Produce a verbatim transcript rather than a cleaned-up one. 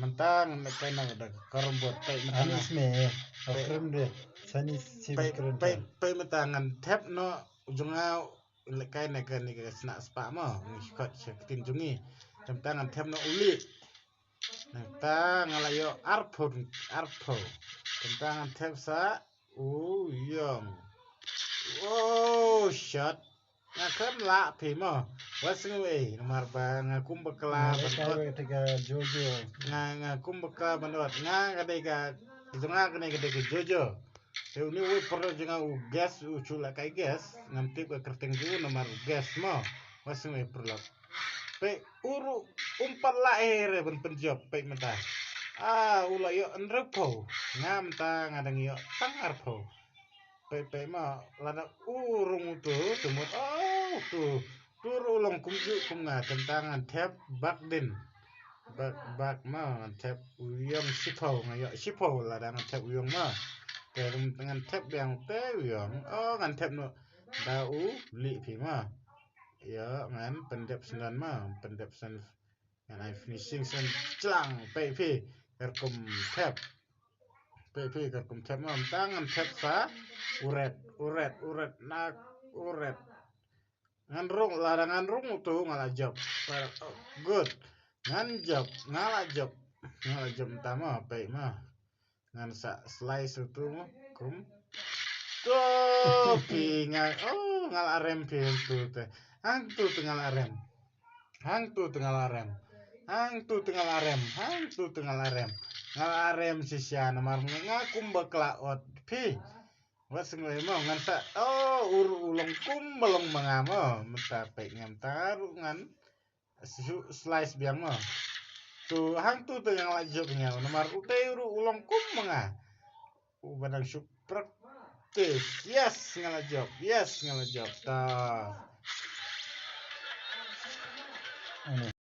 Mynta ngan lehkai noh da ka carrom board, peit mynta. Anis me, ofrim de, sani sim peit, peit mynta ngan thep noh jong nga, lehkai na kane ka shnat spah mo, ngi khot sha ktien jong ngi. Mynta ngan thep noh u lieh. Mynta nga la ïoh arphew, arphew. Mynta ngan thep sa u ïong. Oh, shot. Nga khlem lah phi mo. Wat sngew ei, namar ba nga kum bakla ban ot. Nga, nga kum bakla ban ot. Nga ka dei ka, jong nga kane ka dei ka Jojo. Te une uwei paralok jong nga u Gas, u shu lehkai Gas. Ngam tip ka kyrteng jong u namar u Gas mo. Wat sngew ei paralok. Peit u ruh um pat lah ei re ban pynjop, peit mynta. Ah, u la ïoh hynriewphew. Nga mynta nga dang ïoh tang arphew. Peit, peit mo, lada u rung uto, te mut, oh, uto, uto ruh u long kumjuh kum nga, te mynta ngan thep bakdien. Bak, bak mo, ngan thep u ïong shiphew, nga ïoh shiphew, lada ngan thep u ïong mo. Te ngan thep biang te u ïong, oh, ngan thep noh da u lieh phi mo. Ïa, ngan pyndep shen mo, pyndep shen. Ngan ai finishing shen shlang, peit phi, ka rukom thep. Peit phi, ka rukom thep mo, mynta ngan thep sa u red, u red, u red, na u red. Ngan rung, lada ngan rung uto nga la jop. Good. Ngan jop, nga la jop. Nga la jop mynta mo, peit mo. Ngan sa slice uto mo, kum. To phi nga, oh, nga la rem phi hangto te. Hangto te nga la rem. Hangto te nga la rem. Hangto te nga la rem. Hangto te nga la rem. Nga la rem shisha namar nga kum bakla ot phi. Wat sngew ei mo ngan sa, oh, u ruh u long kum ba long ma nga mo. Mynta peit nga mynta ruh ngan shu slice biang mo. To hangto te nga la jop nga namar utei ruh u long kum ma nga. U ba dang shu practice. Yes, nga la jop. Yes, nga la jop. Ta. Ani,